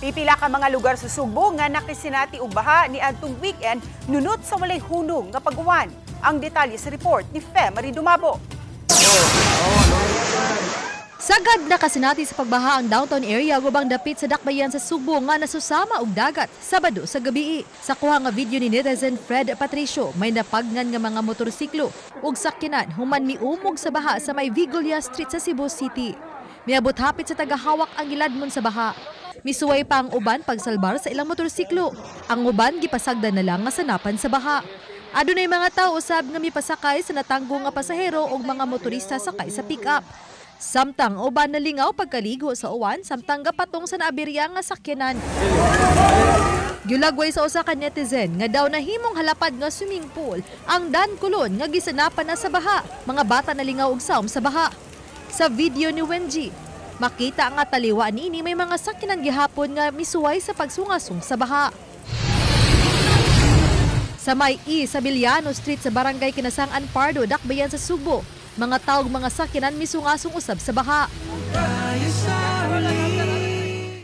Pipila ka mga lugar sa Sugbo nga nakisinati og baha niadtong weekend nunot sa walay hunong nga pag-uwan. Ang detalye sa report ni Fe Marie Dumabo. Sagad nakasinati sa pagbaha ang downtown area ug ubang dapit sa dakbayan sa Sugbo nga nasusama og dagat Sabado sa gabi. Sa kuha nga video ni netizen Fred Patricio, may napagnan nga mga motorsiklo ug sakyanan human miumog sa baha sa may Vigolia Street sa Cebu City. Miabot hapit sa tagahawak ang giladmon sa baha. Misuway pa ang uban pagsalbar sa ilang motorsiklo. Ang uban gipasagdan na lang nga sanapan sa baha. Adunay mga tao usab nga mipasakay sa natanggo nga pasahero ug mga motorista sakay sa pick-up. Samtang uban nalingaw pagkaligo sa uwan samtang gapatong sa naaberya nga sakyanan. Gilagway sa usa ka netizen nga daw nahimong halapad nga swimming pool ang Dan Kulon nga gisanapan na sa baha. Mga bata nalingaw og sawm sa baha. Sa video ni Wenji, makita nga taliwa niini may mga sakyanan gihapon nga misuway sa pagsungasong sa baha. Sa may E. Sabiliano Street sa Barangay Kinasangan Pardo, Dakbayan sa Sugbo, mga tawg mga sakyanan misungasong usab sa baha.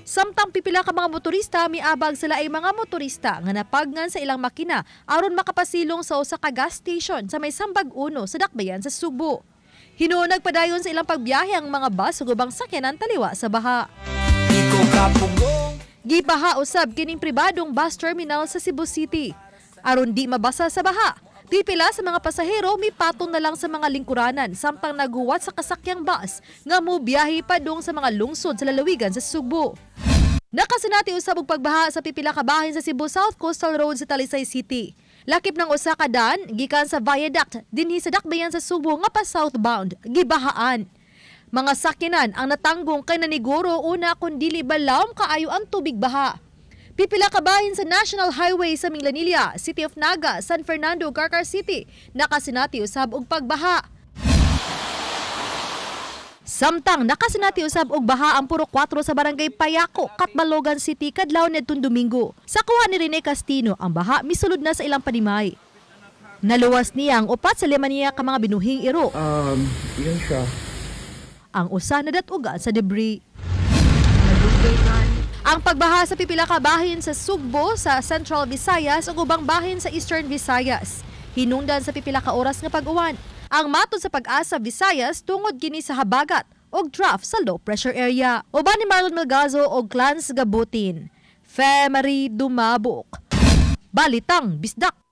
Samtang pipila ka mga motorista miabag sila ay mga motorista nga napagnan sa ilang makina aron makapasilong sa usa ka gas station sa may Sambag Uno sa Dakbayan sa Sugbo. Hinuon nagpadayon sa ilang pagbiyahe ang mga bus ug ubang sakyanan taliwa sa baha. Gibaha usab kining pribadong bus terminal sa Cebu City. Aron di mabasa sa baha, pipila sa mga pasahero mipatong na lang sa mga lingkuranan samtang naguwat sa kasakyang bus nga mobiyahe padung sa mga lungsod sa lalawigan sa Sugbo. Nakasinati usab og pagbaha sa pipila ka bahin sa Cebu South Coastal Road sa Talisay City. Lakip ng usa ka daan gikan sa viaduct dinhi sa dakbayan sa Sugbo nga pa southbound gibahaan. Mga sakyanan ang natanggong kay naniguro una kun dili balawom kaayo ang tubig baha. Pipila ka bahin sa National Highway sa Minglanilla, City of Naga, San Fernando, Carcar City nakasinati usab og pagbaha. Samtang nakasinati usab og baha ang Purok 4 sa Barangay Payako, Catbalogan City kadlawon niadtong Domingo. Sa kuha ni Rene Castino, ang baha misulod na sa ilang panimay. Naluwas niya ang 4 sa 5 niya ka mga binuhing iro. Yun siya. Ang usa nadatugan sa debris. Ang pagbaha sa pipila ka bahin sa Sugbo sa Central Visayas ug ubang bahin sa Eastern Visayas. Hinungdan sa pipila ka oras nga pag-uwan. Ang matod sa Pag-asa Visayas tungod kini sa habagat og trough sa low pressure area. Uban ni Marlon Melgazo og Clans Gabutin. Fe Marie Dumabok. Balitang Bisdak.